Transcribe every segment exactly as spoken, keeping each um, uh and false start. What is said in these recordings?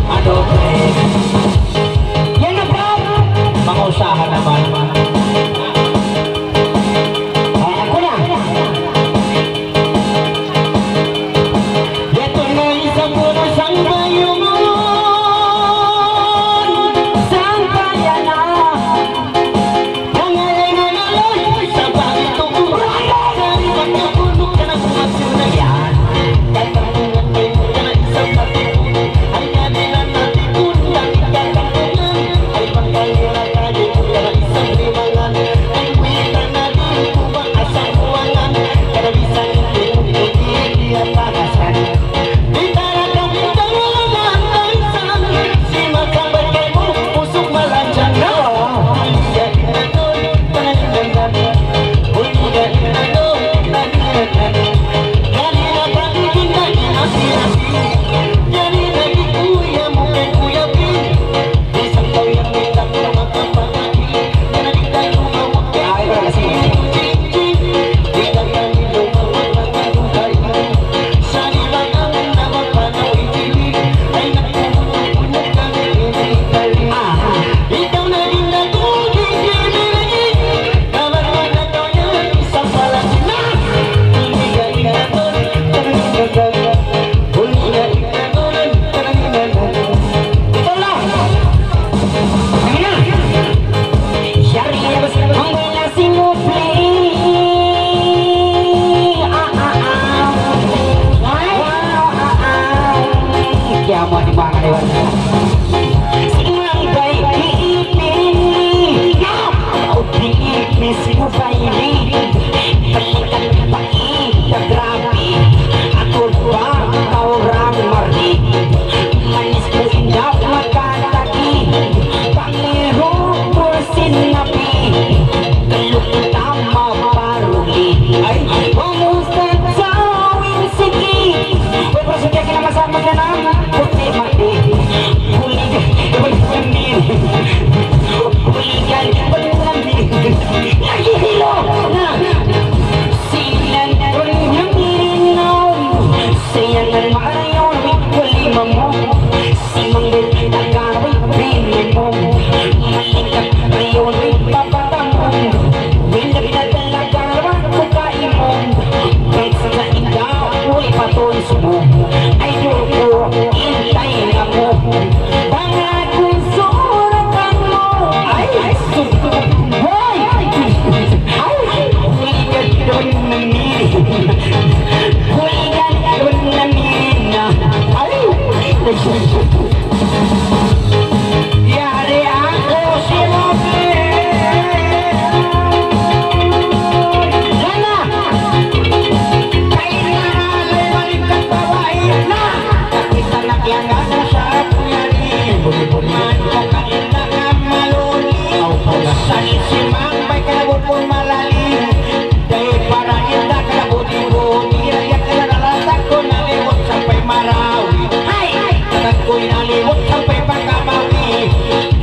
Aduh, pre. Yan na, bro. Mangausaha naman. Ah, aku na. Yadtu na isab ku na sangbayungun, sangbayanan. Grabe, aku ba tau orang mari, manis ku indaw makatagi, pangiru ku sin Nabi, teluk utama paruli. Ay, wa Musa tawin siki. Wa Musa kaya kinamasa magana, puti mati. Kuligan, kuligan, kuligan. Lagi hilo na. Sinan dunya minaw, sinan marayaw, wali mamu. Simang din tagawi, bini mu. Malingkat rayaw, papatamu. Winda pinadala karawa, kukaimum. Pagsa inda, uli patun sumu. Ay, duku, intay na mu. Bangag Sura kamu. Ay, ay, sungguh. Hoy! Ay, huligan doon na miri. Huligan doon na miri na. Ay, ay, sungguh. Yari aku si Mopi. Yan na. Kailangan ay balikan babae na. Kita na kiyang ano sa akin yan eh. Buli-buli. Manto ka kita ka maluli. Aw, pala. Sa isimang may kalabot kong malalim. Dahil para kita ka na budi-budi. Raya ka na nalatak ko nalimot sampay marawi. Hay! Tatak ko'y nalimot sampay pagkamawi.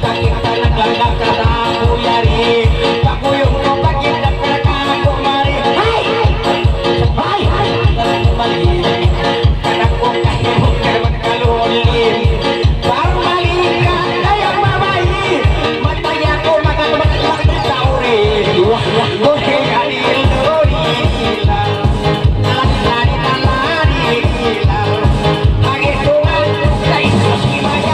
Kakita na kang nakarapo yari. Pakuyong ko, pakita ka na ka kumari. Hay! Ay! Anak ko, kahimok ka naman kalulim. Parmali ka, kaya babae. Mataya ko, makatamat, makatauri. Wah, wah, wah. Lari, lari, lari, lari, lari. Hagi tungan, kaiso si Maya.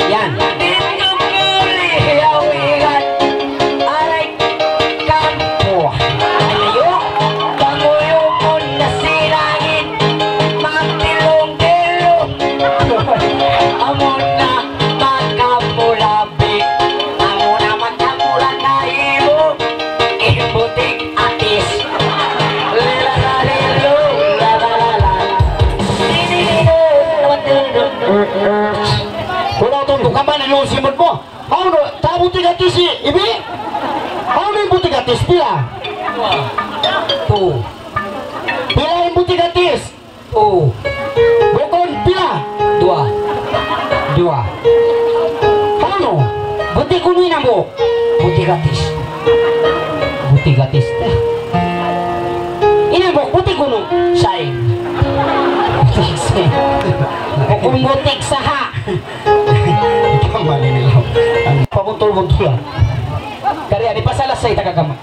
Yan. Aray kampo. Ayo, panguyumun na sin langit, magtilung-tilung. Amu na magkamulabi, amu na magkamula kaimu, in butik atis. Lilala lilu, lalala. Wala' tunduk ka man, ilu simud mu. Hawnu, ta butik atis i-, ibi? Hawnu in butik atis, pila? Two. Pila in butik atis? Two. Bukun, pila? Duwa. Duwa. Hawnu? Butik unu in hambuuk? Butik atis. Butik atis, te. In hambuuk, butik unu? Saing. Butik saing. Bukun butik saha. Ikaw man ini, laung. Pabuntul-buntul, ah. Kari ani pasalasay ta kagama.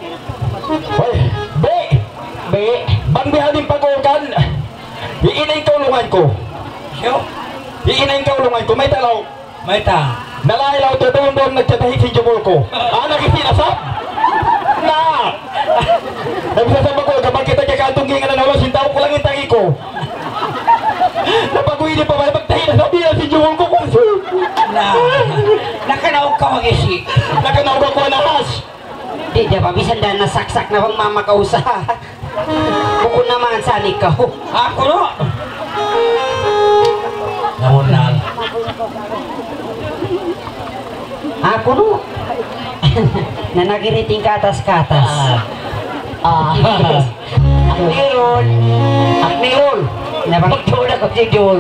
Hoy, Bi'! Bi'! Bang bihaini in pag-ugan, hii na in kaulungan ku. Siyu? Hii na in kaulungan ku, mayta' laung? Mayta'? Nalaay laung tu, duun-duun nagtatahi' sin jumul ku. Ah, nag-isi na sab? Na! Nagsasabak ku, kapag kita' niya kantunggingan na naman, sin tau ku lang in tangi ku. Na pag-uwi' niya pa, pagtahi' na sabi na sin jumul ku, kursi. Na, nakanaug kaw mag-isi. Nakanaug aku nahas. Di', di' pa, bisan da nasaksak na bang mama kaw sa. Bukun naman sa nikaw. Aku no. Namunal. Aku no. Na nagiriting katas-katas. Ah. Ah. Akmirul. Akmirul. Na bang tula ko si Jul.